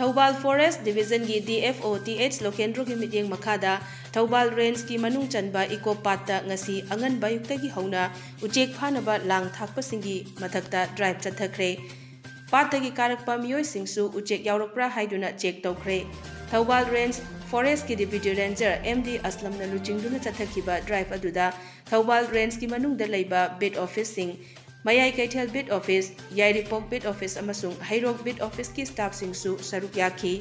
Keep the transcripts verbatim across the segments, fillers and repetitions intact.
Thoubal forest ꯗꯤꯕꯤꯖꯟꯒꯤ D F O T H ꯂꯣꯀꯦꯟꯗ꯭ꯔꯣꯒꯤ ꯃꯤꯠꯌꯦꯡ ꯃꯈꯥꯗ ꯊꯧꯕꯥꯜ ꯔꯦꯟꯖꯀꯤ ꯃꯅꯨꯡ ꯆꯟꯕ ꯏꯀꯣ ꯄꯥꯠꯇ ꯉꯁꯤ ꯑꯉꯟꯕ ꯑꯌꯨꯛꯇꯒꯤ ꯍꯧꯅ ꯎꯆꯦꯛ ꯐꯥꯅꯕ ꯂꯥꯡ ꯊꯥꯛꯄꯁꯤꯡꯒꯤ ꯃꯊꯛꯇ ꯗ꯭ꯔꯥꯏꯚ ꯆꯠꯊꯈ꯭ꯔꯦ꯫ ꯄꯥꯠꯇꯒꯤ ꯀꯥꯔꯛꯄ ꯃꯤꯑꯣꯏꯁꯤꯡꯁꯨ ꯎꯆꯦꯛ ꯌꯥꯎꯔꯛꯄ꯭ꯔꯥ ꯍꯥꯏꯗꯨꯅ ꯆꯦꯛ ꯇꯧꯈ꯭ꯔꯦ꯫ ꯊꯧꯕꯥꯜ ꯔꯦꯟꯖ ꯐꯣꯔꯦꯁꯀꯤ ꯗꯤꯄ꯭ꯌꯨꯇꯤ ꯔꯦꯟꯖꯔ ꯑꯦꯝ ꯗꯤ ꯑꯁꯂꯝꯅ ꯂꯨꯆꯤꯡꯗꯨꯅ ꯆꯠꯊꯈꯤꯕ ꯗ꯭ꯔꯥꯏꯚ ꯑꯗꯨꯗ ꯊꯧꯕꯥꯜ ꯔꯦꯟꯖꯀꯤ ꯃꯅꯨꯡꯗ ꯂꯩꯕ ꯕꯤꯠ ꯑꯣꯐꯤꯁꯁꯤꯡ, ꯃꯌꯥꯏ ꯀꯩꯊꯦꯜ ꯕꯤꯠ ꯑꯣꯐꯤꯁ, ꯌꯥꯏꯔꯤꯄꯣꯛ ꯕꯤꯠ ꯑꯣꯐꯤꯁ ꯑꯃꯁꯨꯡ ꯍꯩꯔꯣꯛ ꯕꯤꯠ ꯑꯣꯐꯤꯁꯀꯤ ꯁ꯭ꯇꯥꯐꯁꯤꯡꯁꯨ ꯁꯔꯨꯛ ꯌꯥꯈꯤ꯫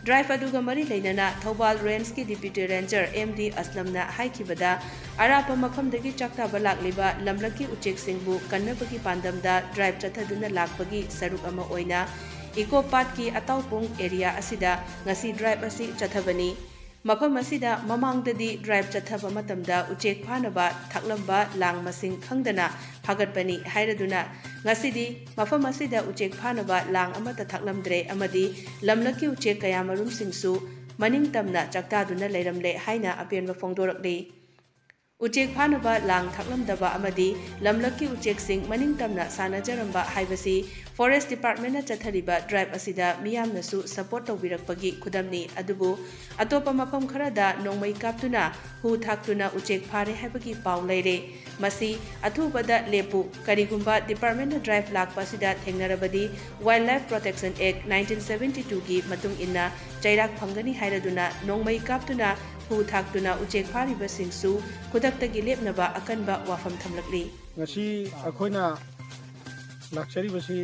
ꯗ꯭ꯔꯥꯏꯚ ꯑꯗꯨꯒ ꯃꯔꯤ ꯂꯩꯅꯅ ꯊꯧꯕꯥꯜ ꯔꯦꯟꯖꯀꯤ ꯗꯤꯄ꯭ꯌꯨꯇꯤ ꯔꯦꯟꯖꯔ ꯑꯦꯝ ꯗꯤ ꯑꯁꯂꯝꯅ ꯍꯥꯏꯈꯤꯕꯗ, ꯑꯔꯥꯞꯄ ꯃꯐꯝꯗꯒꯤ ꯆꯥꯛꯇꯥꯕ ꯂꯥꯛꯂꯤꯕ ꯂꯝꯂꯛꯀꯤ ꯎꯆꯦꯛꯁꯤꯡꯕꯨ ꯀꯟꯅꯕꯒꯤ ꯄꯥꯟꯗꯝꯗ ꯗ꯭ꯔꯥꯏꯚ ꯆꯠꯊꯗꯨꯅ ꯂꯥꯛꯄꯒꯤ ꯁꯔꯨꯛ ꯑꯃ ꯑꯣꯏꯅ ꯏꯀꯣ ꯄꯥꯠꯀꯤ ꯑꯇꯥꯎꯄꯨꯡ ꯑꯦꯔꯤꯌꯥ ꯑꯁꯤꯗ ꯉꯁꯤ ꯗ꯭ꯔꯥꯏꯚ ꯑꯁꯤ ꯆꯠꯊꯕꯅꯤ꯫ ꯃꯐꯝ ꯑꯁꯤꯗ ꯃꯃꯥꯡꯗꯗꯤ ꯗ꯭ꯔꯥꯏꯚ ꯆꯠꯊꯕ ꯃꯇꯝꯗ ꯎꯆꯦꯛ ꯐꯥꯅꯕ ꯊꯥꯛꯂꯝꯕ ꯂꯥꯡ ꯃꯁꯤꯡ ꯈꯪꯗꯅ ꯐꯥꯒꯠꯄꯅꯤ ꯍꯥꯏꯔꯗꯨꯅ, ꯉꯁꯤꯗꯤ ꯃꯐꯝ ꯑꯁꯤꯗ ꯎꯆꯦꯛ ꯐꯥꯅꯕ ꯂꯥꯡ ꯑꯃꯠꯇ ꯊꯥꯛꯂꯝꯗ꯭ꯔꯦ ꯑꯃꯗꯤ ꯂꯝꯂꯛꯀꯤ ꯎꯆꯦꯛ ꯀꯌꯥꯃꯔꯨꯝꯁꯤꯡꯁꯨ ꯃꯅꯤꯡ ꯇꯝꯅ ꯆꯥꯛꯇꯥꯗꯨꯅ ꯂꯩꯔꯝꯂꯦ ꯍꯥꯏꯅ ꯑꯄꯦꯟꯕ ꯐꯣꯡꯗꯣꯔꯛꯂꯤ꯫ ꯎꯆꯦꯛ ꯐꯥꯅꯕ ꯂꯥꯡ ꯊꯥꯛꯂꯝꯗꯕ ꯑꯃꯗꯤ ꯂꯝꯂꯛꯀꯤ ꯎꯆꯦꯛꯁꯤꯡ ꯃꯅꯤꯡ ꯇꯝꯅ ꯁꯥꯟꯅꯖꯔꯝꯕ ꯍꯥꯏꯕꯁꯤ ꯐꯣꯔꯦꯁ ꯗꯤꯄꯥꯔꯠꯃꯦꯟꯅ ꯆꯠꯊꯔꯤꯕ ꯗ꯭ꯔꯥꯏꯚ ꯑꯁꯤꯗ ꯃꯤꯌꯥꯝꯅꯁꯨ ꯁꯄꯣꯔꯠ ꯇꯧꯕꯤꯔꯛꯄꯒꯤ ꯈꯨꯗꯝꯅꯤ꯫ ꯑꯗꯨꯕꯨ ꯑꯇꯣꯞꯄ ꯃꯐꯝ ꯈꯔꯗ ꯅꯣꯡꯃꯩ ꯀꯥꯞꯇꯨꯅ ꯍꯨ ꯊꯥꯛꯇꯨꯅ ꯎꯆꯦꯛ ꯐꯥꯔꯦ ꯍꯥꯏꯕꯒꯤ ꯄꯥꯎ ꯂꯩꯔꯦ꯫ ꯃꯁꯤ ꯑꯊꯨꯕꯗ ꯂꯦꯞꯄꯨ꯫ ꯀꯔꯤꯒꯨꯝꯕ ꯗꯤꯄꯥꯔꯠꯃꯦꯟꯅ ꯗ꯭ꯔꯥꯏꯚ ꯂꯥꯛꯄ ꯑꯁꯤꯗ ꯊꯦꯡꯅꯔꯕꯗꯤ Wildlife Protection Act nineteen seventy twoꯒꯤ ꯃꯇꯨꯡ ꯏꯟꯅ ꯆꯩꯔꯥꯛ ꯐꯪꯒꯅꯤ ꯍꯥꯏꯔꯗꯨꯅ ꯅꯣꯡꯃꯩ ꯀꯥꯞꯇꯨꯅ ꯍꯨ ꯊꯥꯛꯇꯨꯅ ꯎꯆꯦꯛ ꯐꯥꯔꯤꯕꯁꯤꯡꯁꯨ ꯈꯨꯗꯛꯇꯒꯤ ꯂꯦꯞꯅꯕ ꯑꯀꯟꯕ ꯋꯥꯐꯝ ꯊꯝꯂꯛꯂꯤ꯫ ꯉꯁꯤ ꯑꯩꯈꯣꯏꯅ ꯂꯥꯛꯆꯔꯤꯕꯁꯤ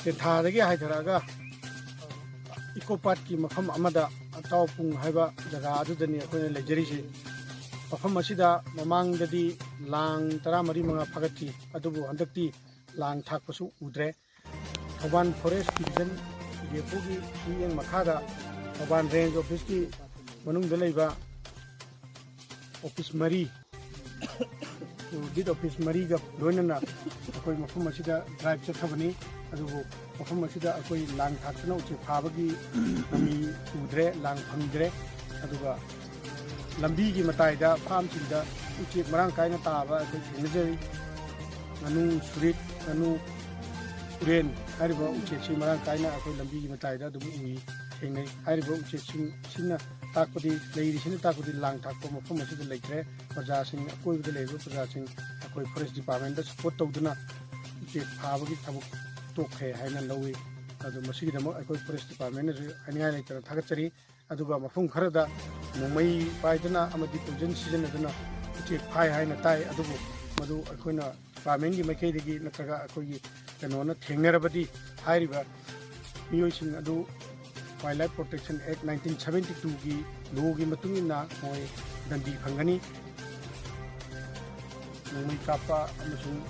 ꯇꯦꯟꯊꯥꯗꯒꯤ ꯍꯥꯏꯊꯔꯛꯑꯒ ꯏꯀꯣ ꯄꯥꯠꯀꯤ ꯃꯐꯝ ꯑꯃꯗ, ꯑꯇꯥꯎꯄꯨꯡ ꯍꯥꯏꯕ ꯖꯒꯥ ꯑꯗꯨꯗꯅꯤ ꯑꯩꯈꯣꯏꯅ ꯂꯩꯖꯔꯤꯁꯤ꯫ ꯃꯐꯝ ꯑꯁꯤꯗ ꯃꯃꯥꯡꯗꯗꯤ ꯂꯥꯡ ꯇꯔꯥꯃꯔꯤ ꯃꯉꯥ ꯐꯥꯒꯠꯈꯤ, ꯑꯗꯨꯕꯨ ꯍꯟꯗꯛꯇꯤ ꯂꯥꯡ ꯊꯥꯛꯄꯁꯨ ꯎꯗ꯭ꯔꯦ꯫ ꯊꯧꯕꯥꯜ ꯐꯣꯔꯦꯁ ꯗꯤꯕꯤꯖꯟ ꯗꯤꯑꯦꯐꯑꯣꯒꯤ ꯃꯤꯠꯌꯦꯡ ꯃꯈꯥꯗ ꯊꯧꯕꯥꯜ ꯔꯦꯟꯖ ꯑꯣꯐꯤꯁꯀꯤ ꯃꯅꯨꯡꯗ ꯂꯩꯕ ꯑꯣꯐꯤꯁ ꯃꯔꯤ, ꯕꯤꯠ ꯑꯣꯐꯤꯁ ꯃꯔꯤꯒ ꯂꯣꯏꯅꯅ ꯑꯩꯈꯣꯏ ꯃꯐꯝ ꯑꯁꯤꯗ ꯗ꯭ꯔꯥꯏꯚ ꯆꯠꯊꯕꯅꯤ꯫ ꯑꯗꯨꯕꯨ ꯃꯐꯝ ꯑꯁꯤꯗ ꯑꯩꯈꯣꯏ ꯂꯥꯡ ꯊꯥꯛꯇꯨꯅ ꯎꯆꯦꯛ ꯐꯥꯕꯒꯤ ꯃꯃꯤ ꯎꯗ꯭ꯔꯦ, ꯂꯥꯡ ꯐꯪꯗ꯭ꯔꯦ꯫ ꯑꯗꯨꯒ ꯂꯝꯕꯤꯒꯤ ꯃꯇꯥꯏꯗ ꯐꯥꯝꯁꯤꯡꯗ ꯎꯆꯦꯛ ꯃꯔꯥꯡ ꯀꯥꯏꯅ ꯇꯥꯕ ꯑꯩꯈꯣꯏ ꯊꯦꯡꯅꯖꯔꯤ꯫ ꯉꯥꯅꯨ ꯁꯨꯔꯤꯠ, ꯉꯥꯅꯨ ꯎꯔꯦꯟ ꯍꯥꯏꯔꯤꯕ ꯎꯆꯦꯛꯁꯤ ꯃꯔꯥꯡ ꯀꯥꯏꯅ ꯑꯩꯈꯣꯏ ꯂꯝꯕꯤꯒꯤ ꯃꯇꯥꯏꯗ ꯑꯗꯨꯝ ꯎꯏ, ꯊꯦꯡꯅꯩ꯫ ꯍꯥꯏꯔꯤꯕ ꯎꯆꯦꯛꯁꯤꯡꯁꯤꯅ ꯇꯥꯛꯄꯗꯤ, ꯂꯩꯔꯤꯁꯤꯅ ꯇꯥꯛꯄꯗꯤ ꯂꯥꯡ ꯊꯥꯛꯄ ꯃꯐꯝ ꯑꯁꯤꯗ ꯂꯩꯇ꯭ꯔꯦ꯫ ꯄ꯭ꯔꯖꯥꯁꯤꯡ, ꯑꯀꯣꯏꯕꯗ ꯂꯩꯔꯤꯕ ꯄ꯭ꯔꯖꯥꯁꯤꯡ ꯑꯩꯈꯣꯏ ꯐꯣꯔꯦꯁ ꯗꯤꯄꯥꯔꯠꯃꯦꯟꯗ ꯁꯄꯣꯔꯠ ꯇꯧꯗꯨꯅ ꯎꯆꯦꯛ ꯐꯥꯕꯒꯤ ꯊꯕꯛ ꯇꯣꯛꯈ꯭ꯔꯦ ꯍꯥꯏꯅ ꯂꯧꯏ꯫ ꯑꯗꯨ ꯃꯁꯤꯒꯤꯗꯃꯛ ꯑꯩꯈꯣꯏ ꯐꯣꯔꯦꯁ ꯗꯤꯄꯥꯔꯠꯃꯦꯟꯅꯁꯨ ꯍꯥꯏꯅꯤꯡꯉꯥꯏ ꯂꯩꯇꯅ ꯊꯥꯒꯠꯆꯔꯤ꯫ ꯑꯗꯨꯒ ꯃꯐꯝ ꯈꯔꯗ ꯅꯣꯡꯃꯩ ꯄꯥꯏꯗꯨꯅ ꯑꯃꯗꯤ ꯄꯣꯏꯖꯟ ꯁꯤꯖꯤꯟꯅꯗꯨꯅ ꯎꯆꯦꯛ ꯐꯥꯏ ꯍꯥꯏꯅ ꯇꯥꯏ꯫ ꯑꯗꯨꯕꯨ ꯃꯗꯨ ꯑꯩꯈꯣꯏꯅ ꯗꯤꯄꯥꯔꯠꯃꯦꯟꯒꯤ ꯃꯥꯏꯀꯩꯗꯒꯤ ꯅꯠꯇ꯭ꯔꯒ ꯑꯩꯈꯣꯏꯒꯤ ꯀꯩꯅꯣꯅ ꯊꯦꯡꯅꯔꯕꯗꯤ ꯍꯥꯏꯔꯤꯕ ꯃꯤꯑꯣꯏꯁꯤꯡ ꯑꯗꯨ Wildlife Protection Act nineteen seventy twoꯒꯤ ꯂꯣꯒꯤ ꯃꯇꯨꯡ ꯏꯟꯅ ꯃꯣꯏ ꯗꯟꯗꯤ ꯐꯪꯒꯅꯤ꯫ ꯅꯣꯡꯃꯩ ꯀꯥꯞꯄ ꯑꯃꯁꯨꯡ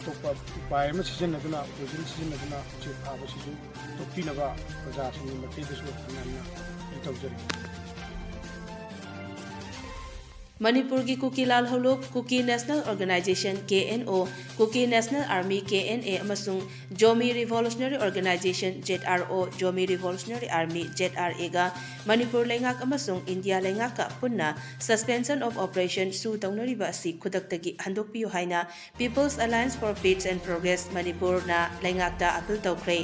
ꯑꯇꯣꯞꯄ ꯎꯄꯥꯏ ꯑꯃ ꯁꯤꯖꯤꯟꯅꯗꯨꯅ, ꯄꯣꯏꯖꯟ ꯁꯤꯖꯤꯟꯅꯗꯨꯅ ꯎꯆꯦꯛ ꯐꯥꯕꯁꯤꯁꯨ ꯇꯣꯛꯄꯤꯅꯕ ꯄ꯭ꯔꯖꯥꯁꯤꯡꯒꯤ ꯃꯥꯏꯀꯩꯗꯁꯨ ꯌꯥꯝꯅ ꯑꯄꯤꯜ ꯇꯧꯖꯔꯤ꯫ ꯃꯅꯤꯄꯨꯔꯒꯤ ꯀꯨꯀꯤ ꯂꯥꯜꯍꯧꯂꯨꯞ, Kuki national organisation, K N O, Kuki national army, K N A, ꯑꯃꯁꯨꯡ Zomi revolutionary organisation, Z R O, Zomi revolutionary army, Z R ꯑꯦꯒ ꯃꯅꯤꯄꯨꯔ ꯂꯩꯉꯥꯛ ꯑꯃꯁꯨꯡ ꯏꯟꯗꯤꯌꯥ ꯂꯩꯉꯥꯛꯀ ꯄꯨꯟꯅ Suspension of Operation ꯁꯨ ꯇꯧꯅꯔꯤꯕ ꯑꯁꯤ ꯈꯨꯗꯛꯇꯒꯤ ꯍꯟꯗꯣꯛꯄꯤꯌꯨ ꯍꯥꯏꯅ People's Alliance for Peace and Progress ꯃꯅꯤꯄꯨꯔꯅ ꯂꯩꯉꯥꯛꯇ ꯑꯄꯤꯜ ꯇꯧꯈ꯭ꯔꯦ꯫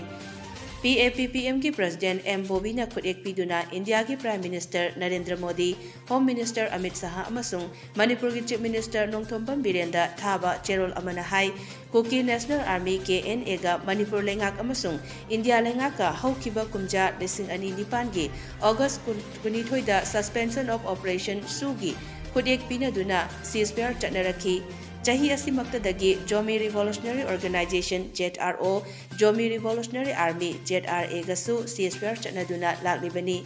ꯄꯤ ꯑꯦ ꯄꯤ ꯄꯤ ꯑꯦꯝꯒꯤ ꯄ꯭ꯔꯁꯤꯗꯦꯟ ꯑꯦꯝ ꯕꯣꯕꯤꯅ ꯈꯨꯠꯌꯦꯛ ꯄꯤꯗꯨꯅ ꯏꯟꯗꯤꯌꯥꯒꯤ prime minister Narendra Modi, home minister Amit Shah ꯑꯃꯁꯨꯡ ꯃꯅꯤꯄꯨꯔꯒꯤ ꯆꯤꯐ ꯃꯤꯅꯤꯁꯇꯔ ꯅꯣꯡꯊꯣꯝꯕꯝ ꯕꯤꯔꯦꯟꯗ ꯊꯥꯕ ꯆꯦꯔꯣꯜ ꯑꯃꯅ ꯍꯥꯏ, Kuki national army, K N ꯑꯦꯒ ꯃꯅꯤꯄꯨꯔ ꯂꯩꯉꯥꯛ ꯑꯃꯁꯨꯡ ꯏꯟꯗꯤꯌꯥ ꯂꯩꯉꯥꯛꯀ ꯍꯧꯈꯤꯕ ꯀꯨꯝꯖꯥ ꯂꯤꯁꯤꯡ ꯑꯅꯤ ꯅꯤꯄꯥꯟꯒꯤ ꯑꯣꯒꯁ ꯀꯨꯟ, ꯀꯨꯟꯅꯤꯊꯣꯏꯗ Suspension of Operation ꯁꯨꯒꯤ ꯈꯨꯠꯌꯦꯛ ꯄꯤꯅꯗꯨꯅ ceasefire ꯆꯠꯅꯔꯛꯈꯤ꯫ ꯆꯍꯤ ꯑꯁꯤꯃꯛꯇꯗꯒꯤ Zomi revolutionary organisation, Z R O, Zomi revolutionary army, Z R ꯑꯦꯒꯁꯨ ceasefire ꯆꯠꯅꯗꯨꯅ ꯂꯥꯛꯂꯤꯕꯅꯤ꯫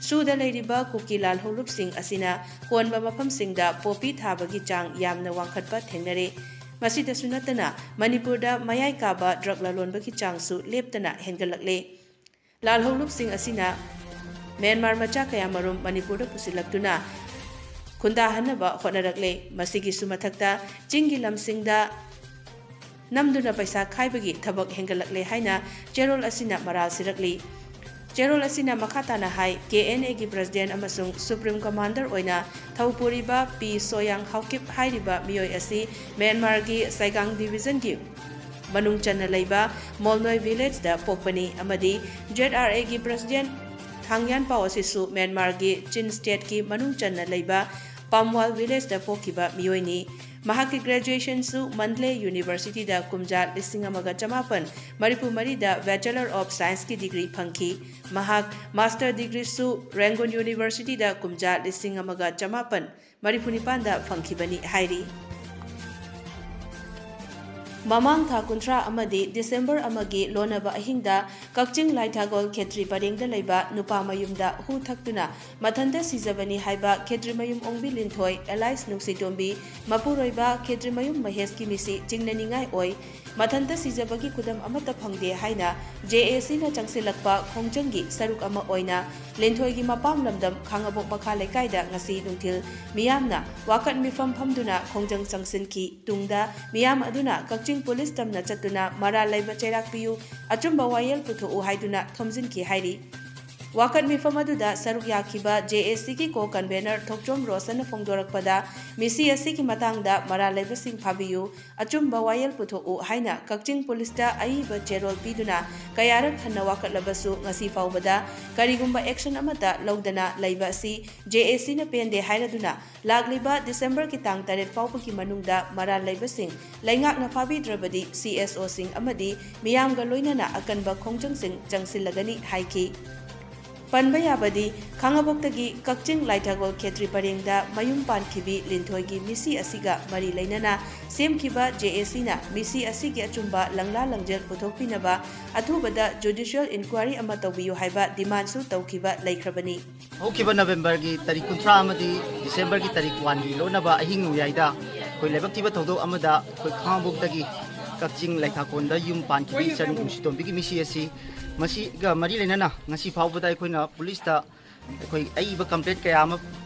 ꯁꯨꯗ ꯂꯩꯔꯤꯕ ꯀꯨꯀꯤ ꯂꯥꯜꯍꯧꯂꯨꯞꯁꯤꯡ ꯑꯁꯤꯅ ꯀꯣꯟꯕ ꯃꯐꯝꯁꯤꯡꯗ ꯄꯣꯄꯤ ꯊꯥꯕꯒꯤ ꯆꯥꯡ ꯌꯥꯝꯅ ꯋꯥꯡꯈꯠꯄ ꯊꯦꯡꯅꯔꯦ꯫ ꯃꯁꯤꯗꯁꯨ ꯅꯠꯇꯅ ꯃꯅꯤꯄꯨꯔꯗ ꯃꯌꯥꯏ ꯀꯥꯕ ꯗ꯭ꯔꯒ ꯂꯂꯣꯟꯕꯒꯤ ꯆꯥꯡꯁꯨ ꯂꯦꯞꯇꯅ ꯍꯦꯟꯒꯠꯂꯛꯂꯦ꯫ ꯂꯥꯜꯍꯧꯂꯨꯞꯁꯤꯡ ꯑꯁꯤꯅ ꯃ꯭ꯌꯥꯟꯃꯥꯔ ꯃꯆꯥ ꯀꯌꯥꯃꯔꯨꯝ ꯃꯅꯤꯄꯨꯔꯗ ꯄꯨꯁꯤꯜꯂꯛꯇꯨꯅ ꯈꯨꯟꯗꯥꯍꯟꯅꯕ ꯍꯣꯠꯅꯔꯛꯂꯦ꯫ ꯃꯁꯤꯒꯤꯁꯨ ꯃꯊꯛꯇ ꯆꯤꯡꯒꯤ ꯂꯝꯁꯤꯡꯗ ꯅꯝꯗꯨꯅ ꯄꯩꯁꯥ ꯈꯥꯏꯕꯒꯤ ꯊꯕꯛ ꯍꯦꯟꯒꯠꯂꯛꯂꯦ ꯍꯥꯏꯅ ꯆꯦꯔꯣꯜ ꯑꯁꯤꯅ ꯃꯔꯥꯜ ꯁꯤꯔꯛꯂꯤ꯫ ꯆꯦꯔꯣꯜ ꯑꯁꯤꯅ ꯃꯈꯥ ꯇꯥꯅ ꯍꯥꯏ, ꯀꯦ ꯑꯦꯟ ꯑꯦꯒꯤ ꯄ꯭ꯔꯁꯤꯗꯦꯟ ꯑꯃꯁꯨꯡ ꯁꯨꯄ꯭ꯔꯤꯝ ꯀꯃꯥꯟꯗꯔ ꯑꯣꯏꯅ ꯊꯧ ꯄꯨꯔꯤꯕ ꯄꯤ ꯁꯣꯌꯥꯡ ꯍꯥꯎꯀꯤꯞ ꯍꯥꯏꯔꯤꯕ ꯃꯤꯑꯣꯏ ꯑꯁꯤ ꯃ꯭ꯌꯥꯟꯃꯥꯔꯒꯤ ꯁꯥꯏꯒꯥꯡ ꯗꯤꯚꯤꯖꯟꯒꯤ ꯃꯅꯨꯡ ꯆꯟꯅ ꯂꯩꯕ ꯃꯣꯜꯅꯣꯏ ꯚꯤꯂꯦꯖꯇ ꯄꯣꯛꯄꯅꯤ ꯑꯃꯗꯤ ꯖꯦꯗ ꯑꯥꯔ ꯑꯦꯒꯤ ꯄ꯭ꯔꯁꯤꯗꯦꯟꯠ ꯊꯥꯡꯌꯥꯟꯄꯥꯎ ꯑꯁꯤꯁꯨ ꯃ꯭ꯌꯥꯟꯃꯥꯔꯒꯤ ꯆꯤꯟ ꯁ꯭ꯇꯦꯠꯀꯤ ꯃꯅꯨꯡ ꯆꯟꯅ ꯂꯩꯕ ꯄꯥꯝꯋꯥꯜ ꯚꯤꯂꯦꯖꯇ ꯄꯣꯛꯈꯤꯕ ꯃꯤꯑꯣꯏꯅꯤ꯫ ꯃꯍꯥꯛꯀꯤ ꯒ꯭ꯔꯦꯖꯨꯑꯦꯁꯟꯁꯨ ꯃꯟꯗꯂꯦ ꯌꯨꯅꯤꯚꯔꯁꯤꯇꯤꯗ ꯀꯨꯝꯖꯥ ꯂꯤꯁꯤꯡ ꯑꯃꯒ ꯆꯃꯥꯄꯟ ꯃꯔꯤꯐꯨ ꯃꯔꯤꯗ ꯕꯦꯆꯂꯔ ꯑꯣꯐ ꯁꯥꯏꯟꯁꯀꯤ ꯗꯤꯒ꯭ꯔꯤ ꯐꯪꯈꯤ꯫ ꯃꯍꯥꯛ ꯃꯥꯁꯇꯔ ꯗꯤꯒ꯭ꯔꯤꯁꯨ ꯔꯦꯡꯒꯨꯟ ꯌꯨꯅꯤꯚꯔꯁꯤꯇꯤꯗ ꯀꯨꯝꯖꯥ ꯂꯤꯁꯤꯡ ꯑꯃꯒ ꯆꯃꯥꯄꯟ ꯃꯔꯤꯐꯨ ꯅꯤꯄꯥꯟꯗ ꯐꯪꯈꯤꯕꯅꯤ ꯍꯥꯏꯔꯤ꯫ ꯃꯃꯥꯡ ꯊꯥ ꯀꯨꯟꯊ꯭ꯔꯥ ꯑꯃꯗꯤ ꯗꯤꯁꯦꯝꯕꯔ ꯑꯃꯒꯤ ꯂꯣꯟꯅꯕ ꯑꯍꯤꯡꯗ ꯀꯛꯆꯤꯡ ꯂꯥꯏꯊꯥꯒꯣꯜ ꯈꯦꯇ꯭ꯔꯤ ꯄꯔꯦꯡꯗ ꯂꯩꯕ ꯅꯨꯄꯥ ꯃꯌꯨꯝꯗ ꯍꯨ ꯊꯛꯇꯨꯅ ꯃꯊꯟꯇ ꯁꯤꯖꯕꯅꯤ ꯍꯥꯏꯕ ꯈꯦꯇ꯭ꯔꯤ ꯃꯌꯨꯝ ꯑꯣꯡꯕꯤ ꯂꯤꯟꯊꯣꯏ ꯑꯦꯂꯥꯏꯁ ꯅꯨꯡꯁꯤꯇꯣꯝꯕꯤ ꯃꯄꯨꯔꯣꯏꯕ ꯈꯦꯇ꯭ꯔꯤ ꯃꯌꯨꯝ ꯃꯍꯦꯁꯀꯤ ꯃꯤꯁꯤ ꯆꯤꯡꯅꯅꯤꯡꯉꯥꯏ ꯑꯣꯏ꯫ ꯃꯊꯟꯇ ꯁꯤꯖꯕꯒꯤ ꯈꯨꯗꯝ ꯑꯃꯠꯇ ꯐꯪꯗꯦ ꯍꯥꯏꯅ ꯖꯦ ꯑꯦ ꯁꯤꯅ ꯆꯪꯁꯤꯜꯂꯛꯄ ꯈꯣꯡꯖꯪꯒꯤ ꯁꯔꯨꯛ ꯑꯃ ꯑꯣꯏꯅ ꯂꯤꯟꯊꯣꯏꯒꯤ ꯃꯄꯥꯝ ꯂꯝꯗꯝ ꯈꯥꯉꯕꯣꯛ ꯃꯈꯥ ꯂꯩꯀꯥꯏꯗ ꯉꯁꯤ ꯅꯨꯡꯊꯤꯜ ꯃꯤꯌꯥꯝꯅ ꯋꯥꯀꯠ ꯃꯤꯐꯝ ꯐꯝꯗꯨꯅ ꯈꯣꯡꯖꯪ ꯆꯪꯁꯤꯟꯈꯤ꯫ ꯇꯨꯡꯗ ꯃꯤꯌꯥꯝ ꯑꯗꯨꯅ ꯀꯛꯆꯤꯡ ꯄꯨꯂꯤꯁ ꯇꯝꯅ ꯆꯠꯇꯨꯅ ꯃꯔꯥꯜ ꯂꯩꯕ ꯆꯩꯔꯥꯛ ꯄꯤꯌꯨ, ꯑꯆꯨꯝꯕ ꯋꯥꯌꯦꯜ ꯄꯨꯊꯣꯛꯎ ꯍꯥꯏꯗꯨꯅ ꯊꯣꯝꯖꯤꯟꯈꯤ ꯍꯥꯏꯔꯤ꯫ ꯋꯥꯀꯠ ꯃꯤꯐꯝ ꯑꯗꯨꯗ ꯁꯔꯨꯛ ꯌꯥꯈꯤꯕ ꯖꯦ ꯑꯦ ꯁꯤꯒꯤ ꯀꯣ ꯀꯟꯚꯦꯅꯔ ꯊꯣꯛꯆꯣꯝ ꯔꯣꯁꯟꯅ ꯐꯣꯡꯗꯣꯔꯛꯄꯗ, ꯃꯤꯁꯤ ꯑꯁꯤꯒꯤ ꯃꯇꯥꯡꯗ ꯃꯔꯥꯜ ꯂꯩꯕꯁꯤꯡ ꯐꯥꯕꯤꯌꯨ, ꯑꯆꯨꯝꯕ ꯋꯥꯌꯦꯜ ꯄꯨꯊꯣꯛꯎ ꯍꯥꯏꯅ ꯀꯛꯆꯤꯡ ꯄꯨꯂꯤꯁꯇ ꯑꯏꯕ ꯆꯦꯔꯣꯜ ꯄꯤꯗꯨꯅ ꯀꯌꯥꯔꯛ ꯍꯟꯅ ꯋꯥꯀꯠꯂꯕꯁꯨ ꯉꯁꯤ ꯐꯥꯎꯕꯗ ꯀꯔꯤꯒꯨꯝꯕ ꯑꯦꯛꯁꯟ ꯑꯃꯠꯇ ꯂꯧꯗꯅ ꯂꯩꯕ ꯑꯁꯤ ꯖꯦ ꯑꯦ ꯁꯤꯅ ꯄꯦꯟꯗꯦ ꯍꯥꯏꯔꯗꯨꯅ ꯂꯥꯛꯂꯤꯕ ꯗꯤꯁꯦꯝꯕꯔꯒꯤ ꯇꯥꯡ ꯇꯔꯦꯠ ꯐꯥꯎꯕꯒꯤ ꯃꯅꯨꯡꯗ ꯃꯔꯥꯜ ꯂꯩꯕꯁꯤꯡ ꯂꯩꯉꯥꯛꯅ ꯐꯥꯕꯤꯗ꯭ꯔꯕꯗꯤ ꯁꯤ ꯑꯦꯁ ꯑꯣꯁꯤꯡ ꯑꯃꯗꯤ ꯃꯤꯌꯥꯝꯒ ꯂꯣꯏꯅꯅ ꯑꯀꯟꯕ ꯈꯣꯡꯖꯪꯁꯤꯡ ꯆꯪꯁꯤꯜꯂꯒꯅꯤ ꯍꯥꯏꯈꯤ꯫ ꯄꯟꯕ ꯌꯥꯕꯗꯤ, ꯈꯥꯉꯕꯣꯛꯇꯒꯤ ꯀꯛꯆꯤꯡ ꯂꯥꯏꯊꯥꯒꯣꯜ ꯈꯦꯇ꯭ꯔꯤ ꯄꯔꯦꯡꯗ ꯃꯌꯨꯝ ꯄꯥꯟꯈꯤꯕꯤ ꯂꯤꯟꯊꯣꯏꯒꯤ ꯃꯤꯁꯤ ꯑꯁꯤꯒ ꯃꯔꯤ ꯂꯩꯅꯅ ꯁꯦꯝꯈꯤꯕ ꯖꯦ ꯑꯦ ꯁꯤꯅ ꯃꯤꯁꯤ ꯑꯁꯤꯒꯤ ꯑꯆꯨꯝꯕ ꯂꯪꯂꯥ ꯂꯪꯖꯦꯜ ꯄꯨꯊꯣꯛꯄꯤꯅꯕ ꯑꯊꯨꯕꯗ ꯖꯨꯗꯤꯁꯤꯌꯦꯜ ꯏꯟꯀ꯭ꯋꯥꯏꯔꯤ ꯑꯃ ꯇꯧꯕꯤꯌꯨ ꯍꯥꯏꯕ ꯗꯤꯃꯥꯟꯁꯨ ꯇꯧꯈꯤꯕ ꯂꯩꯈ꯭ꯔꯕꯅꯤ꯫ ꯍꯧꯈꯤꯕ ꯅꯕꯦꯝꯕꯔꯒꯤ ꯇꯥꯔꯤꯛ ꯀꯨꯟꯊ꯭ꯔꯥ ꯑꯃꯗꯤ ꯗꯤꯁꯦꯝꯕꯔꯒꯤ ꯇꯥꯔꯤꯛ ꯋꯥꯟꯒꯤ ꯂꯣꯟꯅꯕ ꯑꯍꯤꯡ ꯅꯣꯡꯌꯥꯏꯗ ꯑꯩꯈꯣꯏ ꯂꯥꯏꯕꯛ ꯊꯤꯕ ꯊꯧꯗꯣꯛ ꯑꯃꯗ ꯑꯩꯈꯣꯏ ꯈꯥꯉꯕꯣꯛꯇꯒꯤ ꯀꯛꯆꯤꯡ ꯂꯩꯊꯥꯀꯣꯟꯗ ꯌꯨꯝ ꯄꯥꯟꯈꯤꯕ ꯏꯆꯟ ꯅꯨꯡꯁꯤꯇꯣꯝꯕꯤꯒꯤ ꯃꯤꯁꯤ ꯑꯁꯤ ꯃꯁꯤꯒ ꯃꯔꯤ ꯂꯩꯅꯅ ꯉꯁꯤ ꯐꯥꯎꯕꯗ ꯑꯩꯈꯣꯏꯅ ꯄꯨꯂꯤꯁꯇ ꯑꯩꯈꯣꯏ ꯑꯏꯕ ꯀꯝꯄ꯭ꯂꯦꯟ ꯀꯌꯥ ꯑꯃ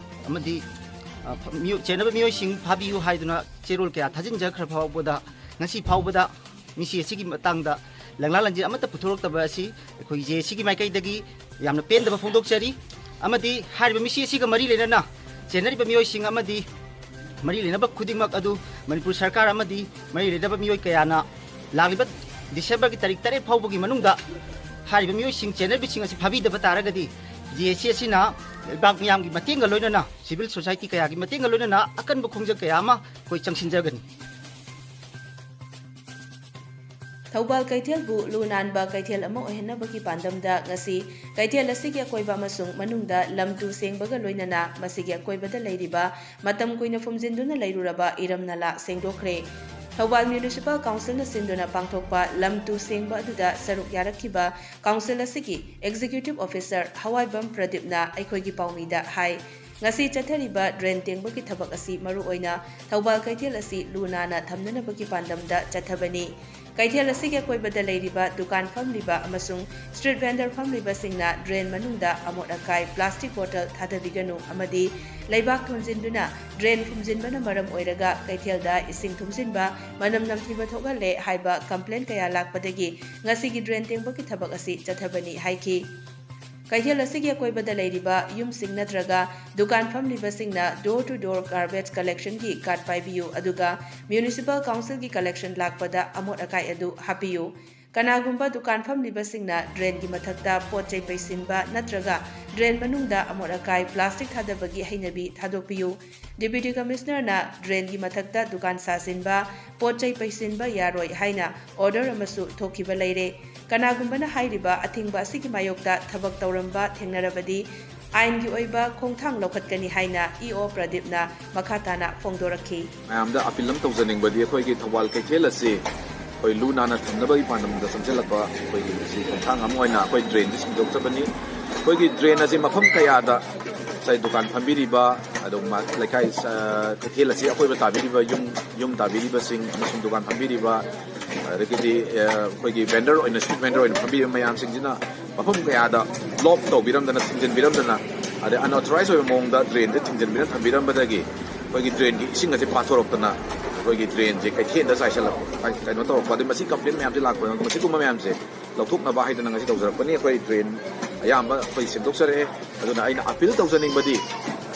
ꯑꯃꯗꯤ, ꯑ, ꯃꯤꯑꯣ-, ꯆꯦꯟꯅꯕ ꯃꯤꯑꯣꯏꯁꯤꯡ ꯐꯥꯕꯤꯌꯨ ꯍꯥꯏꯗꯨꯅ ꯆꯦꯔꯣꯜ ꯀꯌꯥ ꯊꯥꯖꯤꯟꯖꯈ꯭ꯔ ꯐꯥꯎꯕꯗ ꯉꯁꯤ ꯐꯥꯎꯕꯗ ꯃꯤꯁꯤ ꯑꯁꯤꯒꯤ ꯃꯇꯥꯡꯗ ꯂꯪꯂꯥ ꯂꯪꯖꯦꯜ ꯑꯃꯠꯇ ꯄꯨꯊꯣꯔꯛꯇꯕ ꯑꯁꯤ ꯑꯩꯈꯣꯏ ꯖꯦ ꯑꯦ ꯁꯤꯒꯤ ꯃꯥꯏꯀꯩꯗꯒꯤ ꯌꯥꯝꯅ ꯄꯦꯟꯗꯕ ꯐꯣꯡꯗꯣꯛꯆꯔꯤ꯫ ꯑꯃꯗꯤ ꯍꯥꯏꯔꯤꯕ ꯃꯤꯁꯤ ꯑꯁꯤꯒ ꯃꯔꯤ ꯂꯩꯅꯅ ꯆꯦꯟꯅꯔꯤꯕ ꯃꯤꯑꯣꯏꯁꯤꯡ ꯑꯃꯗꯤ ꯃꯔꯤ ꯂꯩꯅꯕ ꯈꯨꯗꯤꯡꯃꯛ ꯑꯗꯨ ꯃꯅꯤꯄꯨꯔ ꯁꯔꯀꯥꯔ ꯑꯃꯗꯤ ꯃꯔꯤ ꯂꯩꯅꯕ ꯃꯤꯑꯣꯏ ꯀꯌꯥꯅ ꯂꯥꯛꯂꯤꯕ ꯗꯤꯁꯦꯝꯕꯔꯒꯤ ꯇꯥꯔꯤꯛ ꯇꯔꯦꯠ ꯐꯥꯎꯕꯒꯤ ꯃꯅꯨꯡꯗ ꯍꯥꯏꯔꯤꯕ ꯃꯤꯑꯣꯏꯁꯤꯡ, ꯆꯦꯟꯅꯕꯤꯁꯤꯡ ꯑꯁꯤ ꯐꯥꯕꯤꯗꯕ ꯇꯥꯔꯒꯗꯤ, ꯖꯦ ꯑꯦꯁ ꯁꯤ ꯑꯁꯤꯅ ꯂꯩꯕꯥꯛ ꯃꯤꯌꯥꯝꯒꯤ ꯃꯇꯦꯡꯒ ꯂꯣꯏꯅꯅ, ꯁꯤꯚꯤꯜ ꯁꯣꯁꯥꯏꯇꯤ ꯀꯌꯥꯒꯤ ꯃꯇꯦꯡꯒ ꯂꯣꯏꯅꯅ ꯑꯀꯟꯕ ꯈꯣꯡꯖꯪ ꯀꯌꯥ ꯑꯃ ꯑꯩꯈꯣꯏ ꯆꯪꯁꯤꯟꯖꯒꯅꯤ꯫ ꯊꯧꯕꯥꯜ ꯀꯩꯊꯦꯜꯕꯨ ꯂꯨ ꯅꯥꯟꯕ ꯀꯩꯊꯦꯜ ꯑꯃ ꯑꯣꯏꯍꯟꯅꯕꯒꯤ ꯄꯥꯟꯗꯝꯗ ꯉꯁꯤ ꯀꯩꯊꯦꯜ ꯑꯁꯤꯒꯤ ꯑꯀꯣꯏꯕ ꯑꯃꯁꯨꯡ ꯃꯅꯨꯡꯗ ꯂꯝ ꯇꯨ ꯁꯦꯡꯕꯒ ꯂꯣꯏꯅꯅ ꯃꯁꯤꯒꯤ ꯑꯀꯣꯏꯕꯗ ꯂꯩꯔꯤꯕ ꯃꯇꯝ ꯀꯨꯏꯅ ꯐꯨꯝꯖꯤꯟꯗꯨꯅ ꯂꯩꯔꯨꯔꯕ ꯏꯔꯝ ꯅꯂꯥ ꯁꯦꯡꯗꯣꯛꯈ꯭ꯔꯦ꯫ ꯊꯧꯕꯥꯜ ꯃ꯭ꯌꯨꯅꯤꯁꯤꯄꯥꯜ ꯀꯥꯎꯟꯁꯤꯜꯅ ꯁꯤꯟꯗꯨꯅ ꯄꯥꯡꯊꯣꯛꯄ ꯂꯝ ꯇꯨ ꯁꯦꯡꯕ ꯑꯗꯨꯗ ꯁꯔꯨꯛ ꯌꯥꯔꯛꯈꯤꯕ ꯀꯥꯎꯟꯁꯤꯜ ꯑꯁꯤꯒꯤ ꯑꯦꯛꯖꯤꯀ꯭ꯌꯨꯇꯤꯚ ꯑꯣꯐꯤꯁꯔ ꯍꯋꯥꯏꯕꯝ ꯄ꯭ꯔꯗꯤꯞꯅ ꯑꯩꯈꯣꯏꯒꯤ ꯄꯥꯎꯃꯤꯗ ꯍꯥꯏ, ꯉꯁꯤ ꯆꯠꯊꯔꯤꯕ ꯗ꯭ꯔꯦꯟ ꯇꯦꯡꯕꯒꯤ ꯊꯕꯛ ꯑꯁꯤ ꯃꯔꯨꯑꯣꯏꯅ ꯊꯧꯕꯥꯜ ꯀꯩꯊꯦꯜ ꯑꯁꯤ ꯂꯨ ꯅꯥꯟꯅ ꯊꯝꯅꯅꯕꯒꯤ ꯄꯥꯟꯗꯝꯗ ꯆꯠꯊꯕꯅꯤ꯫ ꯀꯩꯊꯦꯜ ꯑꯁꯤꯒꯤ ꯑꯀꯣꯏꯕꯗ ꯂꯩꯔꯤꯕ ꯗꯨꯀꯥꯟ ꯐꯝꯂꯤꯕ ꯑꯃꯁꯨꯡ ꯁ꯭ꯇ꯭ꯔꯤꯠ ꯚꯦꯟꯗꯔ ꯐꯝꯂꯤꯕꯁꯤꯡꯅ ꯗ꯭ꯔꯦꯟ ꯃꯅꯨꯡꯗ ꯑꯃꯣꯠ ꯑꯀꯥꯏ, ꯄ꯭ꯂꯥꯁꯇꯤꯛ ꯕꯣꯇꯜ ꯊꯥꯗꯕꯤꯒꯅꯨ ꯑꯃꯗꯤ ꯂꯩꯕꯥꯛ ꯊꯣꯟꯖꯤꯟꯗꯨꯅ ꯗ꯭ꯔꯦꯟ ꯐꯨꯝꯖꯤꯟꯕꯅ ꯃꯔꯝ ꯑꯣꯏꯔꯒ ꯀꯩꯊꯦꯜꯗ ꯏꯁꯤꯡ ꯊꯨꯝꯖꯤꯟꯕ, ꯃꯅꯝ ꯅꯝꯊꯤꯕ ꯊꯣꯛꯍꯜꯂꯦ ꯍꯥꯏꯕ ꯀꯝꯄ꯭ꯂꯦꯟ ꯀꯌꯥ ꯂꯥꯛꯄꯗꯒꯤ ꯉꯁꯤꯒꯤ ꯗ꯭ꯔꯦꯟ ꯇꯦꯡꯕꯒꯤ ꯊꯕꯛ ꯑꯁꯤ ꯆꯠꯊꯕꯅꯤ ꯍꯥꯏꯈꯤ꯫ ꯀꯩꯊꯦꯜ ꯑꯁꯤꯒꯤ ꯑꯀꯣꯏꯕꯗ ꯂꯩꯔꯤꯕ ꯌꯨꯝꯁꯤꯡ ꯅꯠꯇ꯭ꯔꯒ ꯗꯨꯀꯥꯟ ꯐꯝꯂꯤꯕꯁꯤꯡꯅ door to door garbage collectionꯒꯤ card ꯄꯥꯏꯕꯤꯌꯨ, ꯑꯗꯨꯒ ꯃ꯭ꯌꯨꯅꯤꯁꯤꯄꯥꯜ ꯀꯥꯎꯟꯁꯤꯜꯒꯤ collection ꯂꯥꯛꯄꯗ ꯑꯃꯣꯠ ꯑꯀꯥꯏ ꯑꯗꯨ ꯍꯥꯞꯄꯤꯌꯨ꯫ ꯀꯅꯥꯒꯨꯝꯕ ꯗꯨꯀꯥꯟ ꯐꯝꯂꯤꯕꯁꯤꯡꯅ ꯗ꯭ꯔꯦꯟꯒꯤ ꯃꯊꯛꯇ ꯄꯣꯠ ꯆꯩ ꯄꯩꯁꯤꯟꯕ ꯅꯠꯇ꯭ꯔꯒ ꯗ꯭ꯔꯦꯟ ꯃꯅꯨꯡꯗ ꯑꯃꯣꯠ ꯑꯀꯥꯏ, ꯄ꯭ꯂꯥꯁꯇꯤꯛ ꯊꯥꯗꯕꯒꯤ ꯍꯩꯅꯕꯤ ꯊꯥꯗꯣꯛꯄꯤꯌꯨ꯫ ꯗꯤꯄ꯭ꯌꯨꯇꯤ ꯀꯃꯤꯁꯅꯔꯅ ꯗ꯭ꯔꯦꯟꯒꯤ ꯃꯊꯛꯇ ꯗꯨꯀꯥꯟ ꯁꯥꯖꯤꯟꯕ, ꯄꯣꯠ ꯆꯩ ꯄꯩꯁꯤꯟꯕ ꯌꯥꯔꯣꯏ ꯍꯥꯏꯅ ꯑꯣꯔꯗꯔ ꯑꯃꯁꯨ ꯊꯣꯛꯈꯤꯕ ꯂꯩꯔꯦ꯫ ꯀꯅꯥꯒꯨꯝꯕꯅ ꯍꯥꯏꯔꯤꯕ ꯑꯊꯤꯡꯕ ꯑꯁꯤꯒꯤ ꯃꯥꯌꯣꯛꯇ ꯊꯕꯛ ꯇꯧꯔꯝꯕ ꯊꯦꯡꯅꯔꯕꯗꯤ ꯑꯥꯏꯟꯒꯤ ꯑꯣꯏꯕ ꯈꯣꯡꯊꯥꯡ ꯂꯧꯈꯠꯀꯅꯤ ꯍꯥꯏꯅ ꯏ ꯑꯣ ꯄ꯭ꯔꯗꯤꯞꯅ ꯃꯈꯥ ꯇꯥꯅ ꯐꯣꯡꯗꯣꯔꯛꯈꯤ꯫ ꯃꯌꯥꯝꯗ ꯑꯄꯤꯜ ꯑꯃ ꯇꯧꯖꯅꯤꯡꯕꯗꯤ, ꯑꯩꯈꯣꯏꯒꯤ ꯊꯧꯕꯥꯜ ꯀꯩꯊꯦꯜ ꯑꯁꯤ ꯑꯩꯈꯣꯏ ꯂꯨ ꯅꯥꯟꯅ ꯊꯝꯅꯕꯒꯤ ꯄꯥꯟꯗꯝꯗ ꯆꯪꯁꯤꯜꯂꯛꯄ ꯑꯩꯈꯣꯏꯒꯤ ꯃꯁꯤ ꯈꯣꯡꯊꯥꯡ ꯑꯃ ꯑꯣꯏꯅ ꯑꯩꯈꯣꯏ ꯗ꯭ꯔꯦꯟꯁꯤ ꯁꯦꯡꯗꯣꯛꯆꯕꯅꯤ꯫ ꯑꯩꯈꯣꯏꯒꯤ ꯗ꯭ꯔꯦꯟ ꯑꯁꯤ ꯃꯐꯝ ꯀꯌꯥꯗ ꯉꯁꯥꯏ ꯗꯨꯀꯥꯟ ꯐꯝꯕꯤꯔꯤꯕ, ꯑꯗꯨꯒ ꯂꯩꯀꯥꯏ, ꯑ, ꯀꯩꯊꯦꯜ ꯑꯁꯤ ꯑꯀꯣꯏꯕ ꯇꯥꯕꯤꯔꯤꯕ ꯌꯨꯝ, ꯌꯨꯝ ꯇꯥꯕꯤꯔꯤꯕꯁꯤꯡ ꯑꯃꯁꯨꯡ ꯗꯨꯀꯥꯟ ꯐꯝꯕꯤꯔꯤꯕ, ꯑꯗꯒꯤꯗꯤ, ꯑ, ꯑꯩꯈꯣꯏꯒꯤ ꯚꯦꯟꯗꯔ ꯑꯣꯏꯅ, ꯁ꯭ꯇ꯭ꯔꯤꯠ ꯚꯦꯟꯗꯔ ꯑꯣꯏꯅ ꯐꯝꯕꯤꯔꯤꯕ ꯃꯌꯥꯝꯁꯤꯡꯁꯤꯅ ꯃꯐꯝ ꯀꯌꯥꯗ ꯕ꯭ꯂꯣꯛ ꯇꯧꯕꯤꯔꯝꯗꯅ, ꯊꯤꯡꯖꯤꯟꯕꯤꯔꯝꯗꯅ, ꯑꯗꯩ unauthorized ꯑꯣꯏꯕ ꯃꯑꯣꯡꯗ ꯗ꯭ꯔꯦꯟꯁꯦ ꯊꯤꯡꯖꯤꯟꯕꯤꯔ ꯊꯝꯕꯤꯔꯝꯕꯗꯒꯤ ꯑꯩꯈꯣꯏꯒꯤ ꯗ꯭ꯔꯦꯟꯒꯤ ꯏꯁꯤꯡ ꯑꯁꯦ ꯄꯥꯊꯣꯔꯛꯇꯅ ꯑꯩꯈꯣꯏꯒꯤ ꯗ꯭ꯔꯦꯟꯁꯦ ꯀꯩꯊꯦꯜꯗ ꯆꯥꯏꯁꯜꯂꯛꯄ, ꯀꯩꯅꯣ ꯇꯧꯔꯛꯄ, ꯑꯗꯩ ꯃꯁꯤ ꯀꯝꯄ꯭ꯂꯦꯟ ꯃꯌꯥꯝꯁꯦ ꯂꯥꯛꯄ, ꯃꯁꯤꯒꯨꯝꯕ ꯃꯌꯥꯝꯁꯦ ꯂꯧꯊꯣꯛꯅꯕ ꯍꯥꯏꯗꯅ ꯉꯁꯤ ꯇꯧꯖꯔꯛꯄꯅꯤ꯫ ꯑꯩꯈꯣꯏ ꯗ꯭ꯔꯦꯟ ꯑꯌꯥꯝꯕ ꯑꯩꯈꯣꯏ ꯁꯦꯝꯗꯣꯛꯆꯔꯛꯑꯦ꯫ ꯑꯗꯨꯅ ꯑꯩꯅ ꯑꯄꯤꯜ ꯇꯧꯖꯅꯤꯡꯕꯗꯤ,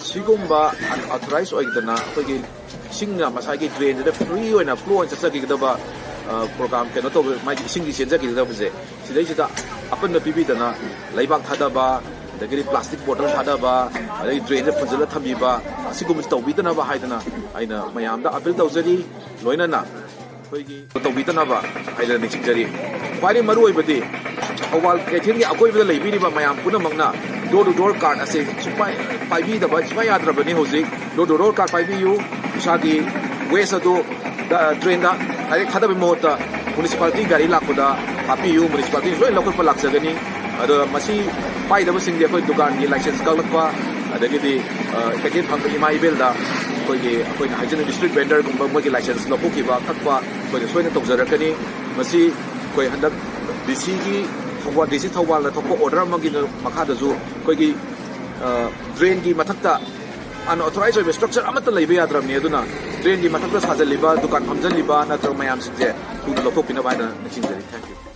ꯁꯤꯒꯨꯝꯕ unauthorized ꯑꯣꯏꯗꯅ ꯑꯩꯈꯣꯏꯒꯤ ꯏꯁꯤꯡꯅ ꯃꯁꯥꯒꯤ ꯗ꯭ꯔꯦꯟꯁꯤꯗ ꯐ꯭ꯔꯤ ꯑꯣꯏꯅ ꯐ꯭ꯂꯣ ꯑꯣꯏꯅ ꯆꯠꯆꯈꯤꯒꯗꯕ ꯄ꯭ꯔꯣꯒ꯭ꯔꯥꯝ ꯀꯩꯅꯣ ꯇꯧꯕ, ꯃꯥꯒꯤ ꯏꯁꯤꯡꯒꯤ ꯆꯦꯟꯖꯈꯤꯒꯗꯕꯁꯦ, ꯁꯤꯗꯩꯁꯤꯗ ꯑꯄꯟꯕ ꯄꯤꯕꯤꯗꯅ ꯂꯩꯕꯥꯛ ꯊꯥꯗꯕ, ꯑꯗꯒꯤꯗꯤ ꯄ꯭ꯂꯥꯁꯇꯤꯛ ꯕꯣꯇꯜ ꯊꯥꯗꯕ, ꯑꯗꯒꯤ ꯗ꯭ꯔꯦꯟꯗ ꯐꯨꯟꯖꯜꯂ ꯊꯝꯕꯤꯕ, ꯑꯁꯤꯒꯨꯝꯕꯁꯤ ꯇꯧꯕꯤꯗꯅꯕ ꯍꯥꯏꯗꯅ ꯑꯩꯅ ꯃꯌꯥꯝꯗ ꯑꯄꯤꯜ ꯇꯧꯖꯔꯤ꯫ ꯂꯣꯏꯅꯅ ꯑꯩꯈꯣꯏꯒꯤ ꯇꯧꯕꯤꯗꯅꯕ ꯍꯥꯏꯗꯅ ꯅꯤꯡꯁꯤꯡꯖꯔꯤ꯫ ꯈ꯭ꯋꯥꯏꯗꯒꯤ ꯃꯔꯨ ꯑꯣꯏꯕꯗꯤ ꯊꯧꯕꯥꯜ ꯀꯩꯊꯦꯜꯒꯤ ꯑꯀꯣꯏꯕꯗ ꯂꯩꯕꯤꯔꯤꯕ ꯃꯌꯥꯝ ꯄꯨꯝꯅꯃꯛꯅ door to door card ꯑꯁꯦ ꯁꯨꯡꯄꯥꯏ ꯄꯥꯏꯕꯤꯗꯕ ꯁꯨꯡꯌꯥ ꯌꯥꯗ꯭ꯔꯕꯅꯤ꯫ ꯍꯧꯖꯤꯛ door to door card ꯄꯥꯏꯕꯤꯌꯨ, ꯏꯁꯥꯒꯤ waste ꯑꯗꯨ ꯗ-, ꯗ꯭ꯔꯦꯟꯗ ꯗꯥꯏꯔꯦꯛ ꯊꯥꯗꯕꯒꯤ ꯃꯍꯨꯠꯇ ꯃ꯭ꯌꯨꯅꯤꯁꯤꯄꯥꯂꯤꯇꯤ ꯒꯥꯔꯤ ꯂꯥꯛꯄꯗ ꯍꯥꯞꯄꯤꯌꯨ, ꯃ꯭ꯌꯨꯅꯤꯁꯤꯄꯥꯂꯤꯇꯤꯅ ꯂꯣꯏ ꯂꯧꯈꯠꯄ ꯂꯥꯛꯆꯒꯅꯤ꯫ ꯑꯗꯣ ꯃꯁꯤ ꯄꯥꯏꯗꯕꯁꯤꯡꯗꯤ ꯑꯩꯈꯣꯏ ꯗꯨꯀꯥꯟꯒꯤ ꯂꯥꯏꯁꯦꯟꯁ ꯀꯛꯂꯛꯄ, ꯑꯗꯒꯤꯗꯤ, ꯑ, ꯀꯩꯊꯦꯜ ꯐꯝꯕ ꯏꯃꯥ ꯏꯕꯦꯜꯗ ꯑꯩꯈꯣꯏꯒꯤ, ꯑꯩꯈꯣꯏꯅ ꯍꯥꯏꯖꯅꯤꯡꯕ street vendorꯒꯨꯝꯕ ꯃꯣꯏꯒꯤ ꯂꯥꯏꯁꯦꯟꯁ ꯂꯧꯊꯣꯛꯈꯤꯕ ꯀꯛꯄ ꯑꯩꯈꯣꯏꯅ ꯁꯣꯏꯗꯅ ꯇꯧꯖꯔꯛꯀꯅꯤ꯫ ꯃꯁꯤ ꯑꯩꯈꯣꯏ ꯍꯟꯗꯛ ꯗꯤ ꯁꯤꯒꯤ ꯊꯧꯕꯥꯜ, ꯗꯤ ꯁꯤ ꯊꯧꯕꯥꯜꯅ ꯊꯣꯛꯄ order ꯑꯃꯒꯤ ꯃꯈꯥꯗꯁꯨ ꯑꯩꯈꯣꯏꯒꯤ, ꯑ, ꯗ꯭ꯔꯦꯟꯒꯤ ꯃꯊꯛꯇ unauthorized ꯑꯣꯏꯕ structure ꯑꯃꯠꯇ ꯂꯩꯕ ꯌꯥꯗ꯭ꯔꯕꯅꯤ꯫ ꯑꯗꯨꯅ ꯗ꯭ꯔꯦꯟꯒꯤ ꯃꯊꯛꯇ ꯁꯥꯖꯜꯂꯤꯕ, ꯗꯨꯀꯥꯟ ꯐꯝꯖꯜꯂꯤꯕ ꯅꯠꯇ꯭ꯔꯒ ꯃꯌꯥꯝꯁꯤꯡꯁꯦ ꯊꯨꯅ ꯂꯧꯊꯣꯛꯄꯤꯅꯕ ꯍꯥꯏꯅ ꯅꯤꯡꯁꯤꯡꯖꯔꯤ꯫ Thank you꯫